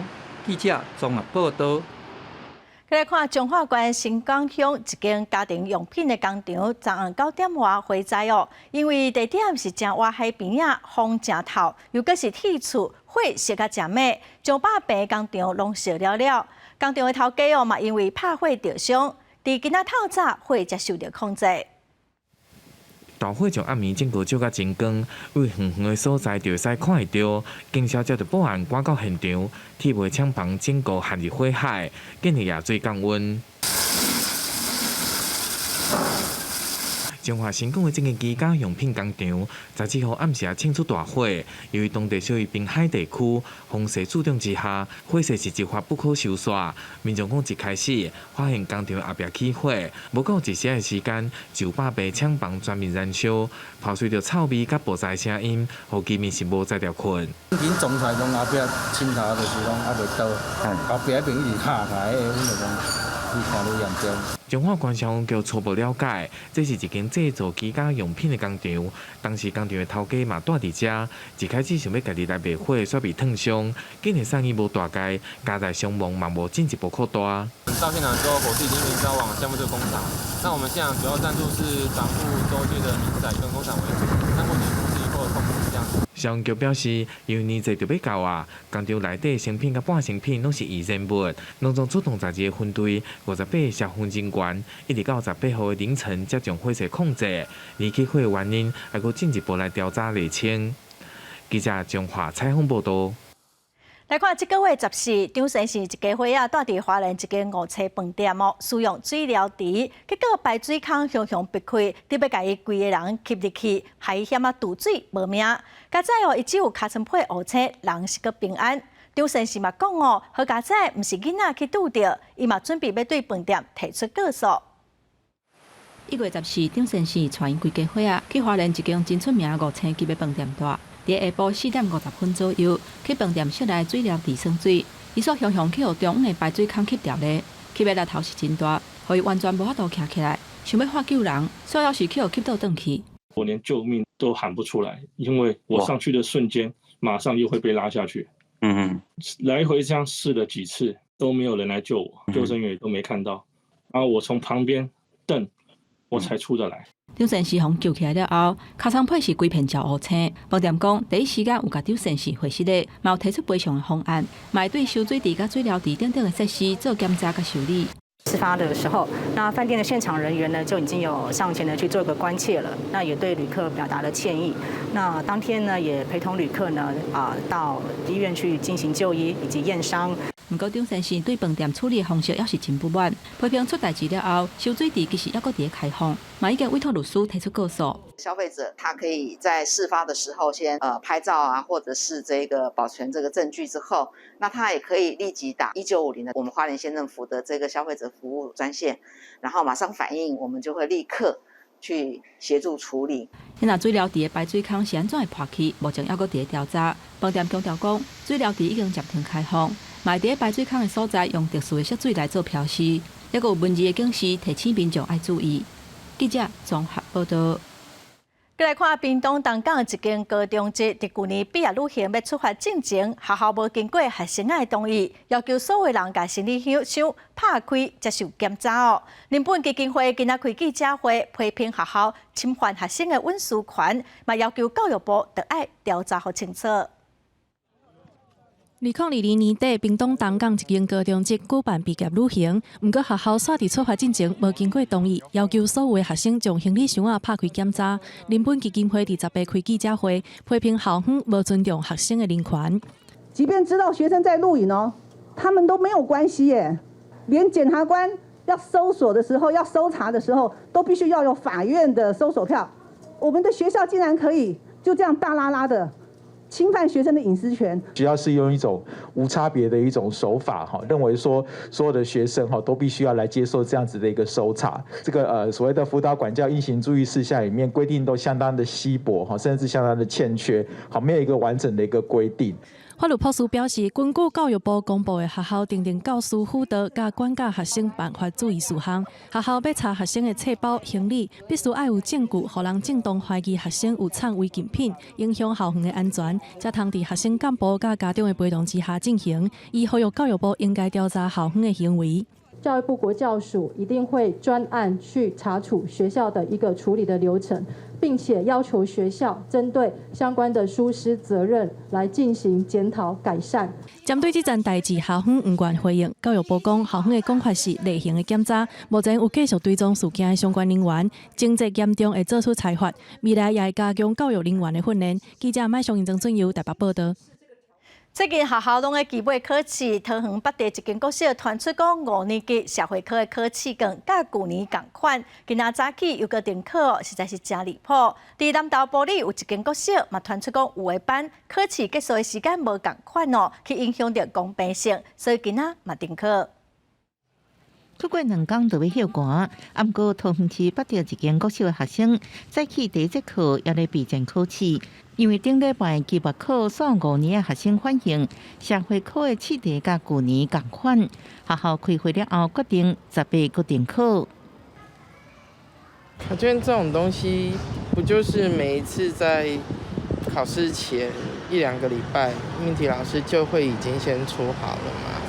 記者綜合報道。來看彰化縣新港鄉一間家庭用品的工廠，昨暗9點外火災哦，因為地點是誠倚海邊仔，風誠透，又閣是鐵厝，火燒甲誠猛，上百坪工廠攏燒了了。工廠的頭家哦嘛，因為拍火著傷，佇今仔透早火才受著控制。大火從暗暝整個照甲真光，位遠遠的所在就會使看會著。警消接著報案，趕到現場，鐵賣廠房整個陷入火海，緊急壓水降溫。彰化新港的這間居家用品工廠，17號暗時竄出大火。由於當地屬於濱海地區，風勢助長之下，火勢是一發不可收拾。民眾講一開始發現工廠後壁起火，無夠一時的時間，就百個廠房全面燃燒，拋隨著臭味佮爆炸聲音，予居民是無才調睏。引擎衝出來，攏後壁槍頭就是攏猶未倒，後壁彼邊一直敲起來，阮就講愈看愈嚴重。彰化縣消防局初步了解，這是一間製造居家用品的工廠。當時工廠的頭家嘛蹛佇遮，一開始想欲家己來滅火，煞被燙傷，竟然送醫無大礙，家財傷亡嘛無進一步擴大。到現場之後，火勢已經燃燒往項目這個工廠。那我們現場主要戰術是防護周界的民宅跟工廠為主。那目前是一個控制這樣子。消防局表示，因為年節就欲到啊，工廠內底成品佮半成品攏是易燃物，攏總出動12個分隊，58個消防人員，一直到18號的凌晨才將火勢控制。而起火的原因，還閣進一步來調查釐清。記者彰化採訪報導。來看這個月14，張先生一家伙仔蹛佇花蓮一間五星飯店哦，使用水療池，結果排水孔雄雄爆開，欲共伊規个人吸入去，害伊險仔墮水無命。佳哉哦，伊只有尻川皮烏青，人是閣平安。張先生嘛講哦，好佳哉，毋是囡仔去拄著，伊嘛準備欲對飯店提出告訴。1月14，張先生帶𪜶規家伙仔去花蓮一間真出名五星級的飯店蹛。佇下晡4點50分左右，去飯店室內水療池耍水，伊煞雄雄去予中央的排水孔吸著咧，吸的力頭是真大，予伊完全無法度徛起來，想欲喊救人，煞猶是去予吸倒轉去。我連救命都喊不出來，因為我上去的瞬間，馬上又會被拉下去。來回這樣試了幾次，都沒有人來救我，救生員也都沒看到。然後我從旁邊蹬，我才出得來。張先生予救起來了後，尻川皮是規片焦烏青。飯店講，第一時間有共張先生回實的，嘛有提出賠償的方案，嘛會對收水池佮水療池等等的設施做檢查佮修理。事發的時候，那飯店的現場人員呢就已經有上前呢去做一個關切了，那也對旅客表達了歉意。那當天呢也陪同旅客呢到醫院去進行就醫以及驗傷。毋過張先生對飯店處理的方式猶是真不滿，批評出代誌了後，收水池其實猶閣佇咧開放，嘛已經委託律師提出告訴。消費者他可以在事發的時候先拍照啊，或者是這個保存這個證據之後，那他也可以立即打1950的我們花蓮縣政府的這個消費者服務專線，然後馬上反映，我們就會立刻去協助處理。那水療池的排水孔是按怎會破去？目前猶閣佇咧調查。飯店強調講，水療池已經暫停開放，嘛佇咧排水孔的所在用特殊的色水來做標示，猶閣有文字的警示提醒民眾愛注意。記者綜合報導。閣來看屏東東港一間高中職，佇舊年畢業旅行欲出發進前，學校無經過學生的同意，要求所有人共行李箱拍開接受檢查哦。人本基金會今仔開記者會，批評學校侵犯學生的隱私權，嘛要求教育部著愛調查予清楚。2022年底，屏東東港一間高中職舉辦畢業旅行，毋過學校煞佇出發進前無經過同意，要求所有的學生將行李箱仔拍開檢查。人本基金會佇18開記者會，批評校方無尊重學生的人權。即便知道學生在錄影哦，他們都沒有關係耶，連檢察官要搜索的時候，要搜查的時候，都必須要有法院的搜索票。我們的學校竟然可以就這樣大剌剌的侵犯學生的隱私權。主要是用一種無差別的一種手法，哈，認為說所有的學生哈都必須要來接受這樣子的一個搜查。這個所謂的輔導管教應行注意事項裡面規定都相當的稀薄，哈，甚至相當的欠缺，好，沒有一個完整的一個規定。法律博士表示，根據教育部公布的學校訂定教師輔導佮管教學生辦法注意事項，學校欲查學生的冊包、行李，必須愛有證據，予人正當懷疑學生有藏違禁品，影響校園的安全，才通佇學生幹部佮家長的陪同之下進行。伊呼籲教育部應該調查校方的行為。教育部國教署一定會專案去查處學校的一個處理的流程，並且要求學校針對相關的疏失責任來進行檢討改善。針對這件代誌，校方毋願回應。教育部講，校方的講法是例行的檢查，目前有繼續追蹤事件的相關人員，情節嚴重會做出裁罰。未來也會加強教育人員的訓練。記者麥松英、曾俊佑台北報導。最近學校攏咧期尾考試，桃園北地一間國小傳出講五年級社會科的考試卷佮舊年仝款，今仔早起又閣重考，實在是誠離譜。佇南投埔里有一間國小嘛傳出講有的班考試結束的時間無仝款哦，去影響著公平性，所以今仔嘛停考。閣過兩工就欲歇寒，毋過桃園市北碇一間國小的學生早起第一節課猶咧備戰考試，因為頂禮拜期末考數五年的學生反映社會科的試題佮舊年仝款，學校開會了後決定18閣重考。考卷這種東西，不就是每一次在考試前一兩個禮拜，命題老師就會已經先出好了嗎？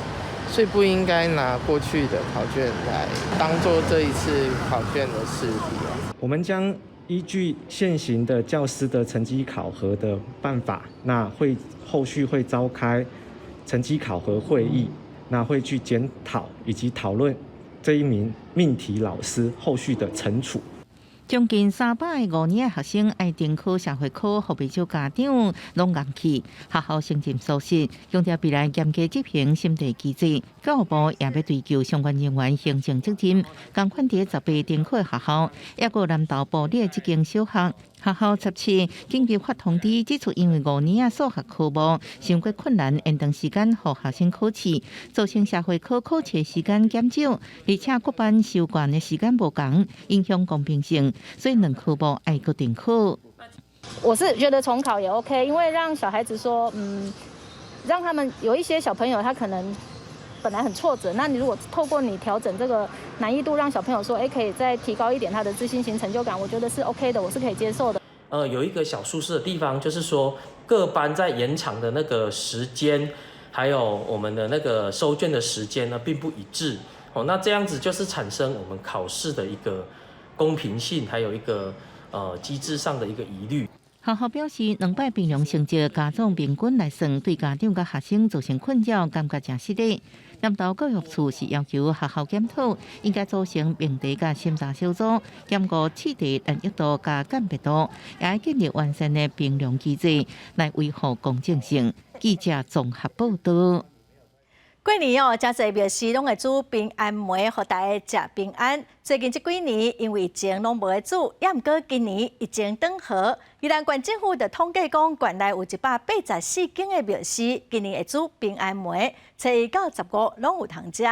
所以不應該拿過去的考卷來當做這一次考卷的試題啊。我們將依據現行的教師的成績考核的辦法，那會後續會召開成績考核會議，那會去檢討以及討論這一名命題老師後續的懲處。將近300个五年的學生愛重考社會科，予袂少家長攏硬氣。學校承認疏失，強調未來嚴格執行審查機制，教育部也欲追究相關人員行政責任。仝款佇18重考的學校，抑閣南投埔里的這間小學，學校17緊急發通知，指出因為五年仔數學科目傷過困難，延長時間予學生考試，造成社會科考試時間減少，而且各班收卷的時間無仝，影響公平性，所以兩科目愛閣重考。我是覺得重考也 OK，因為讓小孩子說，讓他們有一些小朋友他可能本來很挫折，那你如果透過你調整這個難易度，讓小朋友說，欸，可以再提高一點他的自信心、成就感，我覺得是 OK 的，我是可以接受的。有一個小疏失的地方，就是說各班在延長的那個時間，還有我們的那個收卷的時間呢，並不一致。哦，那這樣子就是產生我們考試的一個公平性，還有一個機制上的一個疑慮。學校表示，兩擺評量成績加總平均來算，對家長佮學生造成困擾，感覺誠失禮。南投教育處是要求學校檢討，應該組成命題佮審查小組，兼顧試題難易度佮鑑別度，也愛建立完善的評量機制來維護公正性。記者綜合報導。過年哦，誠濟廟司攏會煮平安糜，予大家食平安。最近這幾年因為疫情攏無咧煮，猶毋過今年疫情轉好。宜蘭縣政府就統計講，縣內有184間的廟司，今年會煮平安糜，初一到15攏有通食。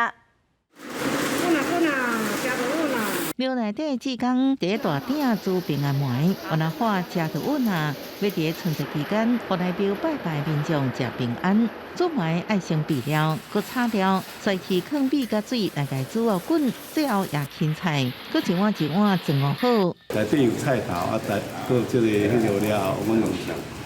廟內底志工佇大鼎煮平安糜，原來喊食著穩啊！欲佇春節期間，予來廟拜拜民眾食平安。煮糜愛先備料，閣炒料，再去囥米佮水來共煮予滾，最後也芹菜，閣一碗一碗裝好。內底有菜頭啊，閣這個彼落了後，阮用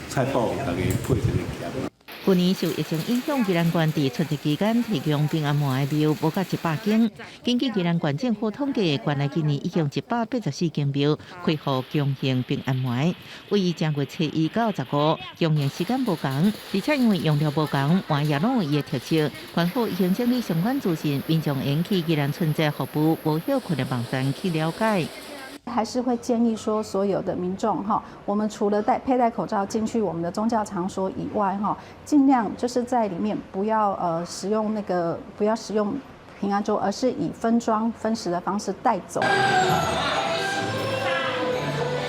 菜脯共伊配一个鹹。去年受疫情影響，宜蘭縣佇春節期間提供平安糜的廟無到100間。根據宜蘭縣政府統計，縣內今年已經184間廟開放供應平安糜，為正月初一到15供應時間無仝，而且因為用料無仝，糜也攏有伊的特色。縣府已經整理相關資訊，民眾會去宜蘭春節服務無歇睏的網站去了解。還是會建議說，所有的民眾哈，我們除了佩戴口罩進去我們的宗教場所以外哈，盡量就是在裡面不要使用那個不要使用平安粥，而是以分裝分食的方式帶走。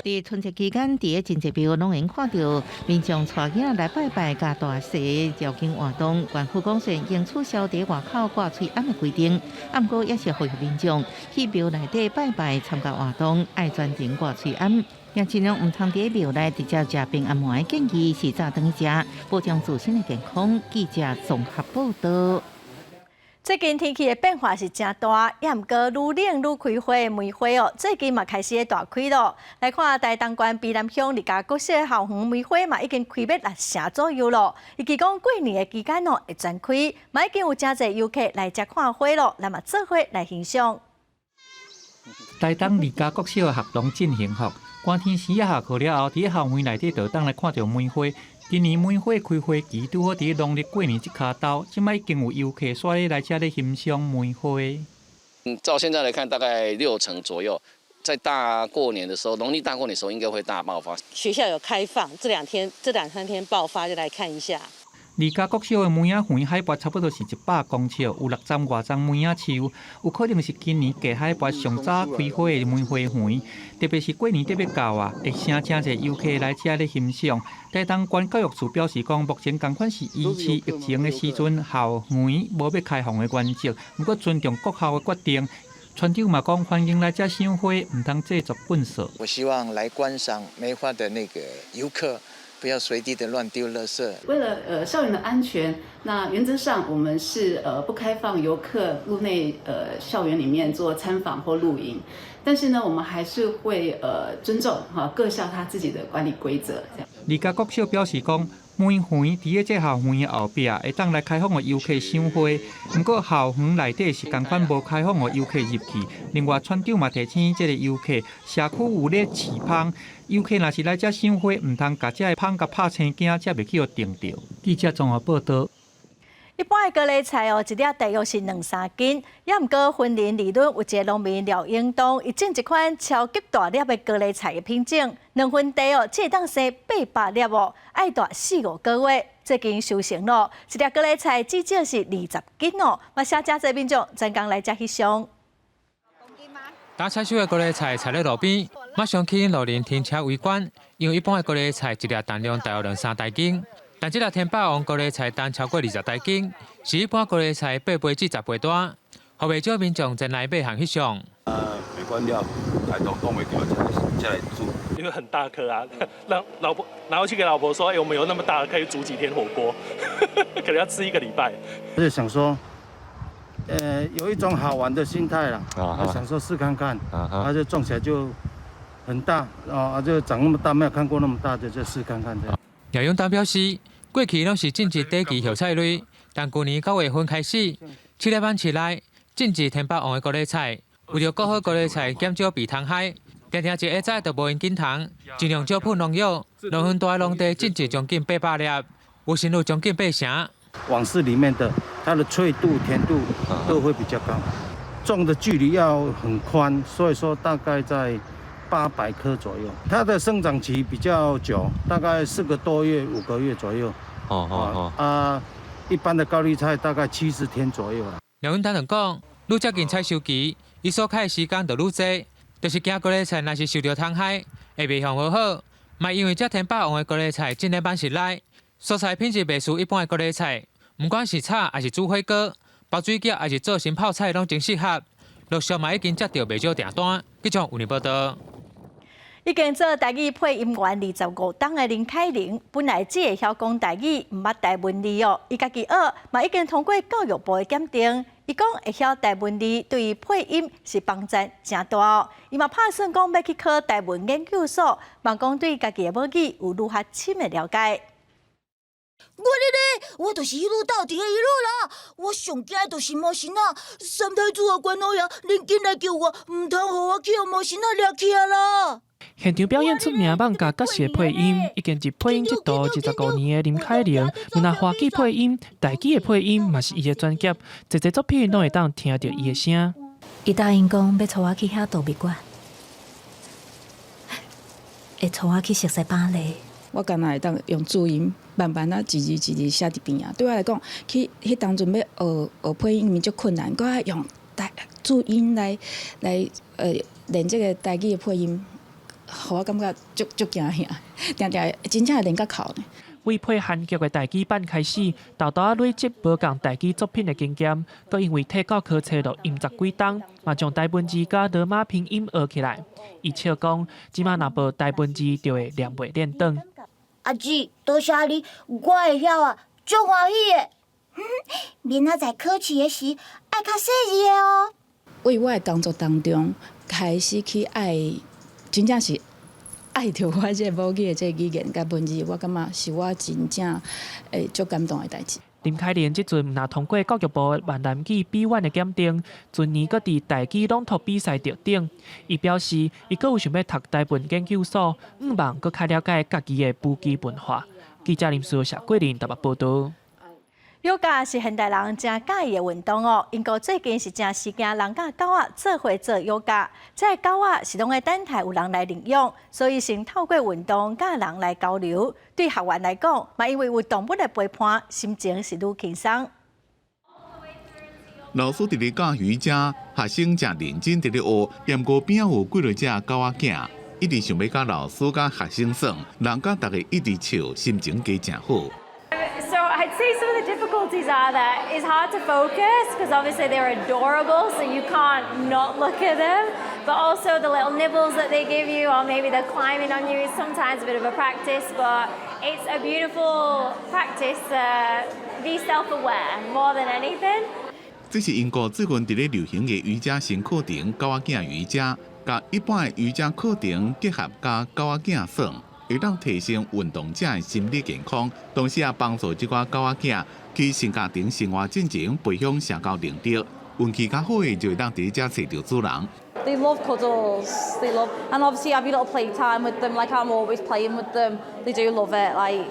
佇春節期間，佇個真濟廟攏會看著民眾帶囝仔來拜拜，佮大細醮經活動。縣府講雖然已經取消佇外口掛喙罨的規定，毋過也是呼籲民眾去廟內底拜拜、參加活動，愛專程掛喙罨。也盡量毋通佇廟內直接食平安糜，建議是早轉去食，保障自身的健康。記者綜合報導。最近天氣的變化是誠大，猶毋過愈冷愈開花的梅花哦，最近嘛開始咧大開囉。來看台東縣卑南鄉苓家國小校園梅花嘛已經開欲六成左右囉。預計講過年的期間哦會全開，嘛已經有誠濟遊客來遮看花囉，咱嘛做伙來欣賞。台東苓家國小的學童真幸福，寒天時仔下課了後，佇校園內底就當來看著梅花。今年梅花開花期拄好佇農曆過年這跤頭，這擺已經有遊客煞咧來遮咧欣賞梅花。照現在來看，大概6成左右，在大過年的時候，農曆大過年的時候，應該會大爆發。學校有開放，這兩天這兩三天爆發，就來看一下。苓家國小的梅仔園海拔差不多是100公尺，有六針外叢梅仔樹，有可能是今年低海拔上早開花的梅花園。特別是過年得欲到啊，會成誠濟遊客來遮咧欣賞。台東縣教育處表示講，目前仝款是維持疫情的時陣，校園無欲開放的原則，毋過尊重各校的決定。村長嘛講，歡迎來遮賞花，毋通製作糞掃。我希望來觀賞梅花的那個遊客，不要隨地的亂丟垃圾。為了校園的安全，那原則上我們是不開放遊客入內校園裡面做參訪或露營，但是呢，我們還是會尊重哈各校他自己的管理規則。苓家國小表示講，梅園佇咧這校園的後壁會當來開放予遊客賞花，毋過校園內底是仝款無開放予遊客入去。另外，村長嘛提醒這个遊客，社區有咧飼蜂，遊客若是來遮賞花，毋通共這个蜂共拍青驚，才袂去予叮著。記者綜合報導。一般的高麗菜哦，一粒大約是兩三斤。也毋過，雲林禮崙有一个農民廖英東，伊種一款超級大粒的高麗菜的品種，2分地哦，只會當生800粒哦，愛蹛四五個月。最近收成咯，一粒高麗菜至少是20斤哦。嘛，寫誠濟民眾專工來遮翕相。剛採收的高麗菜採咧路邊，馬上吸引路人停車圍觀。因為一般的高麗菜一粒重量大約兩三公斤，但這粒天霸王高麗菜重超過20公斤，是一般高麗菜8倍至10倍大，予袂少民眾前來買項翕相。啊，袂管了，台東擋袂著，才來煮。因為很大顆啊，讓老婆拿回去給老婆說，欸，我們有那麼大，可以煮幾天火鍋，可能要吃一個禮拜。就想說，有一種好玩的心態啦，想說試看看，啊，就種起來就很大，啊，就長那麼大，沒有看過那麼大的，就試看看這樣。廖永丹表示，過去攏是種植短期葉菜類，但舊年9月份開始，七里灣市內種植天霸王的高麗菜，為著顧好高麗菜，減少被蟲害，定定一下早就無閒緊蟲，盡量少噴農藥。2分大的農地種植將近800粒，有成率將近八成。網室裡面的它的脆度、甜度都會比較高。種的距離要很寬，所以說大概在800棵左右。它的生長期比較久，大概4個多月、5個月左右。哦哦哦。啊，一般的高麗菜大概70天左右啦。廖永丹講，愈接近採收期，伊所開的時間就愈濟，就是驚高麗菜若是受著蟲害，會賣相無好。嘛因為這天霸王的高麗菜種佇溫室內，蔬菜品質袂輸一般的高麗菜，毋管是炒抑是煮火鍋、包水餃，抑是做成泡菜，攏真適合。陸續嘛已經接著袂少訂單。記者有報道。已經做台語配音員25冬的林凱玲，本來只會曉講台語，毋捌台文字哦。伊家己學，嘛已經通過教育部的檢定。伊講會曉台文字，對伊配音是幫助誠大哦。伊嘛拍算講欲去考台文研究所，望講對家己的母語有愈較深的了解。我咧咧，我就是一路到底的一路啦。我上驚的就是魔神仔，三太子啊，關老爺，恁緊來救我，毋通予我去予魔神仔掠去啊啦！現場表演出名網咖角色配音，已經入配音這道25年的林凱玲，毋但華語配音、台語的配音嘛是伊的專業，濟濟作品攏會當聽著伊的聲。伊答應講欲帶我去遐度蜜月，會帶我去熟悉巴黎。我敢若會當用注音慢慢仔一字一字寫佇邊仔。對我來講，去彼當陣欲學學配音，足困難，閣愛用台注音來練這個台語的配音，予我感覺足足驚嚇，定定真正會練甲哭呢。為配韓劇的台語版開始，沓沓仔累積無仝台語作品的經驗，閣因為退教科冊錄音十幾冬，嘛將台文字佮羅馬拼音學起來。伊笑講，這馬若無台文字，就會念袂練轉。阿姊，多謝你，我會曉啊，足歡喜的。明仔載考試的時，愛較細膩的哦。為我的工作當中，開始去愛，真正是愛著我這個母語的這個語言佮文字，我感覺是我真正會足感動的代誌。林凱玲這陣毋但通過教育部閩南語 B1 的檢定，前年閣佇台語朗讀比賽得獎。伊表示，伊閣有想欲讀台文研究所，向望閣較了解家己的布基文化。記者林思謝桂林台北報導。瑜伽是現代人誠佮意的運動哦。英國最近是誠時興人佮狗仔做伙做瑜伽，這个狗仔是攏愛等待有人來領養，所以先透過運動佮人來交流。對學員來講，嘛因為有動物的陪伴，心情是愈輕鬆。老師佇咧教瑜伽，學生誠認真佇咧學，毋過邊仔有幾落隻狗仔囝，一直想欲佮老師佮學生耍，人佮逐家一直笑，心情加誠好。 So I'd say some of the difficulties are that it's hard to focus because obviously they're adorable, so you can't not look at them. But also the little nibbles that they give you, or maybe they're climbing on you, is sometimes a bit of a practice. But it's a beautiful practice. Be self-aware more than anything. 這是英國最近佇咧流行的瑜伽新課程——狗仔囝瑜伽，佮一般的瑜伽課程結合佮狗仔囝耍，會當提升運動者的心理健康，同時也幫助這寡狗仔囝去新家庭生活進前培養社交能力。運氣較好的就會當佇遮揣著主人。 They love cuddles. They love, and obviously have your little playtime with them. Like, I'm always playing with them. They do love it. Like,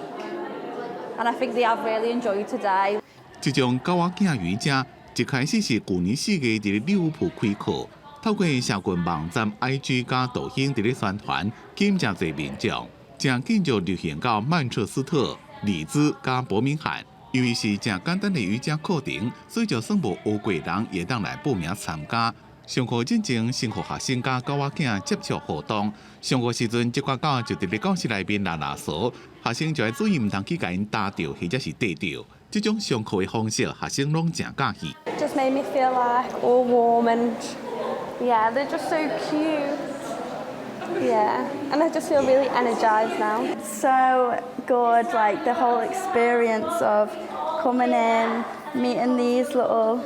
and I think they have really enjoyed today. 這種狗仔囝瑜伽一開始是舊年4月佇咧利物浦開課，透過社群網站 IG 佮抖音佇咧宣傳，吸引誠濟民眾，誠緊就流行到曼徹斯特、利茲佮伯明翰。因為是誠簡單的瑜伽課程，所以就算無學過人也當來報名參加。上課進前，先予學生佮狗仔囝接觸互動。上課時陣，這寡狗就佇咧教室內面拉拉趖，學生就愛注意毋通去共𪜶踏著或者是綴著。這種上課的方式，學生攏誠佮意。 Just made me feel like all warm and, yeah, they're just so cute. Yeah, and I just feel really energized now. So good, like the whole experience of coming in, meeting these little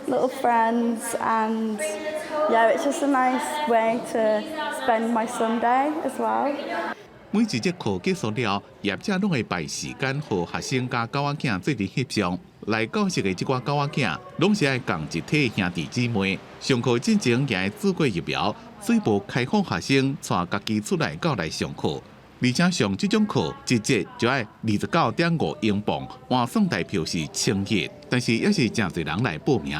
little friends, and yeah, it's just a nice way to spend my Sunday as well. 每一節課結束了，業者攏會排時間予學生佮狗仔囝做陣翕相。來教室的這寡狗仔囝，攏是愛仝一體兄弟姊妹。上課進前也愛注過疫苗，所以無開放學生帶家己出來狗來上課。而且上這種課，一節就愛29.5英鎊，換算台票是1100，但是也是誠濟人來報名。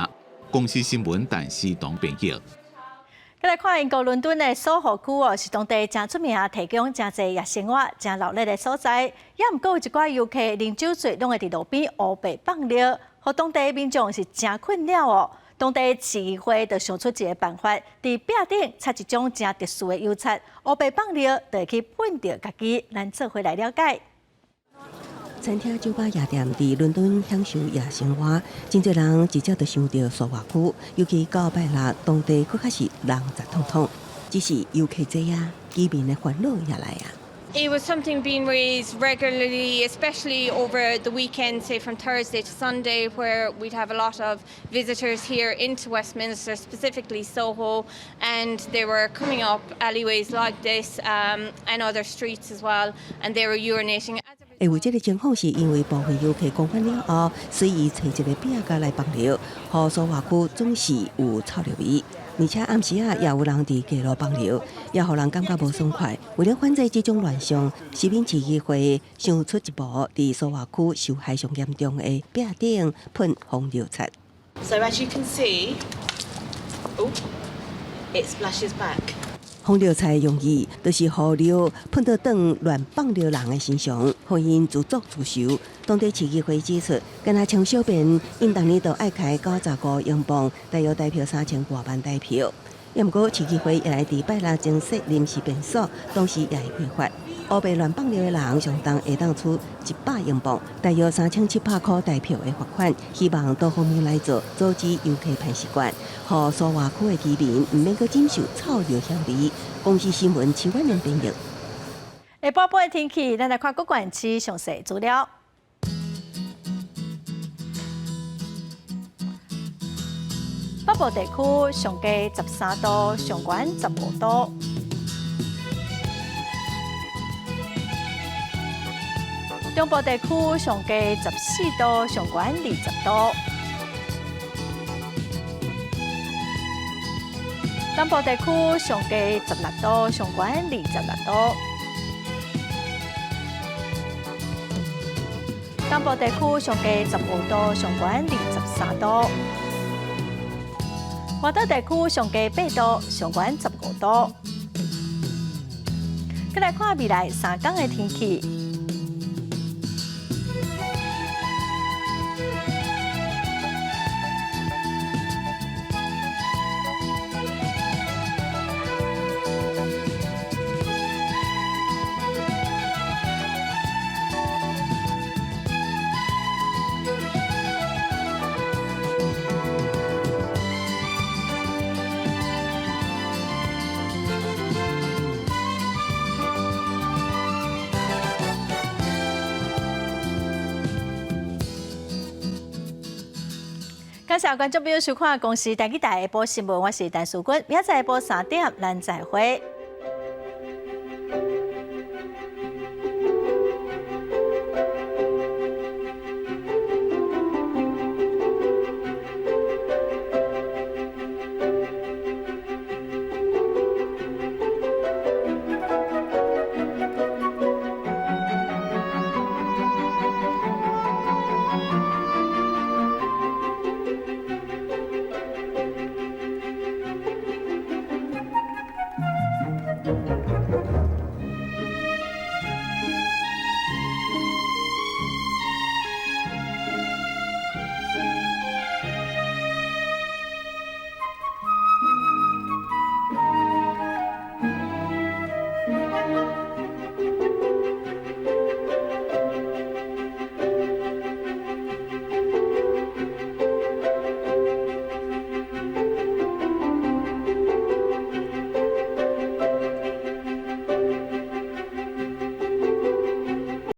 公視新聞陳思東編譯。再來看英國倫敦的蘇荷區哦，是當地誠出名，提供誠濟夜生活、誠熱鬧的所在。也毋過有一寡遊客啉酒醉，攏會佇路邊烏白放尿，予當地民眾是誠困擾哦。當地市議會就想出一個辦法，佇壁頂擦一種誠特殊的油漆，烏白放尿就會去噴著家己。咱做伙來了解。餐廳、酒吧、夜店佇倫敦享受夜生活，真濟人直接就想著蘇活區，尤其到拜六，當地閣較是人雜湯湯。只是遊客濟啊，居民的煩惱也來啊。 It was something being raised regularly, especially over the weekend, say from Thursday to Sunday, where we'd have a lot of visitors here into Westminster, specifically Soho, and they were coming up alleyways like this and other streets as well, and they were urinating. 會有這个情況，是因為部分遊客狂歡了後，隨意揣一个壁仔來放尿，予蘇活區總是有臭尿味。而且暗時仔也有人佇街路放尿，也予人感覺無爽快。為了反制這種亂象，西敏市議會想出一步，佇蘇活區受害上嚴重的壁頂噴防尿漆。 So as you can see, oh, it splashes back. 防尿漆用意，就是予尿噴倒轉亂放尿人的身上，予𪜶自作自受。當地市議會指出，敢若像小便，𪜶逐年都愛開95英鎊，大約台票3000外萬台票。也毋過市議會也會佇拜六增設臨時便所，同時也會開罰。烏白亂放尿的人，上重會當處100英鎊，大約3700箍台票的罰款。希望多方面來做，阻止遊客歹習慣，予蘇活區的居民毋免閣忍受臭尿香味。公視新聞徐婉玲編譯。下晡晡的天氣，咱來看各縣市詳細資料。北部地區上低13度，上懸15度。中部地區上低14度，上懸20度。南部地區上低16度，上懸26度。東部地區上低15度，上懸23度。外島地區上低8度，上懸15度。閣來看未來3工的天氣。感謝觀眾朋友收看《公視台語台》下晡新聞，我是陳淑君，明仔載下晡3點，咱再會。